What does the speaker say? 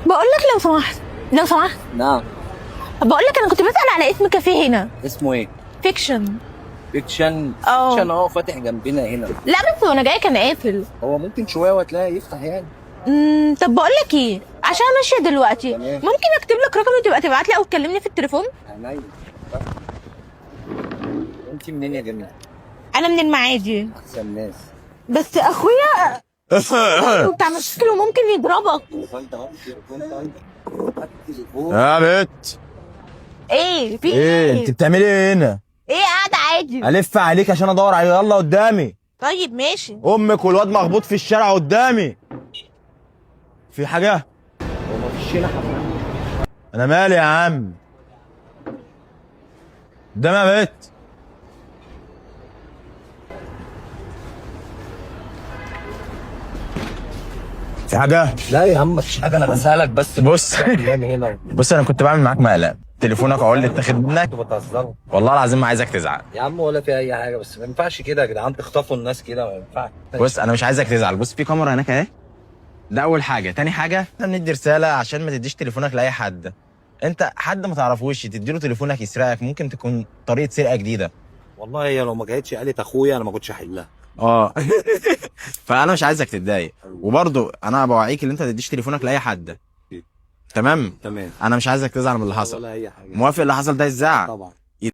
بقول لك لو سمحت، لو سمحت. نعم. بقول لك انا كنت بسأل على اسم كافيه هنا. اسمه ايه؟ فيكشن. فيكشن. اه. فيكشن، اه فاتح جنبنا هنا. لا بس وانا جاية كان قافل. هو ممكن شوية وهتلاقي يفتح يعني. طب بقول لك ايه، عشان ماشية دلوقتي تمام. ممكن اكتب لك رقمي وتبقى تبعت لي او تكلمني في التليفون؟ عينيا. انت منين يا جميل؟ انا من المعادي. احسن ناس. بس اخويا بتاع مشاكل وممكن يضربك. فانت تليفون. يا بت، ايه في ايه انت بتعملي ايه هنا؟ ايه قاعدة عادي. الف عليك عشان ادور عليه. يلا قدامي. طيب ماشي. امك والواد مخبوط في الشارع قدامي. في حاجة؟ هو مفيش هنا حفلة؟ انا مالي يا عم؟ قدامي يا بت. في حاجة؟ لا يا عم مفيش حاجه، انا بسالك بس. بص. هنا بص، انا كنت بعمل معاك مقلب. تليفونك اهو اللي اتاخد منك. انتوا بتهزروا. والله العظيم ما عايزك تزعل. يا عم ولا في اي حاجه، بس ما ينفعش كده يا جدعان، تخطفوا الناس كده ما ينفعش. بص، انا مش عايزك تزعل. بص، في كاميرا هناك اهي. ده اول حاجه. تاني حاجه، احنا بندي رسالة عشان ما تديش تليفونك لاي حد. انت حد ما تعرفوش تديله تليفونك يسرقك، ممكن تكون طريقه سرقه جديدة. والله هي لو ما جاتش قالت اخويا انا ما كنتش هحلها. اه. فانا مش عايزك تتضايق، وبرضه انا بوعيك ان انت ما تديش تليفونك لاي حد. تمام؟ تمام. انا مش عايزك تزعل من اللي حصل. ولا اي حاجه. موافق اللي حصل ده يتزعق؟ طبعا.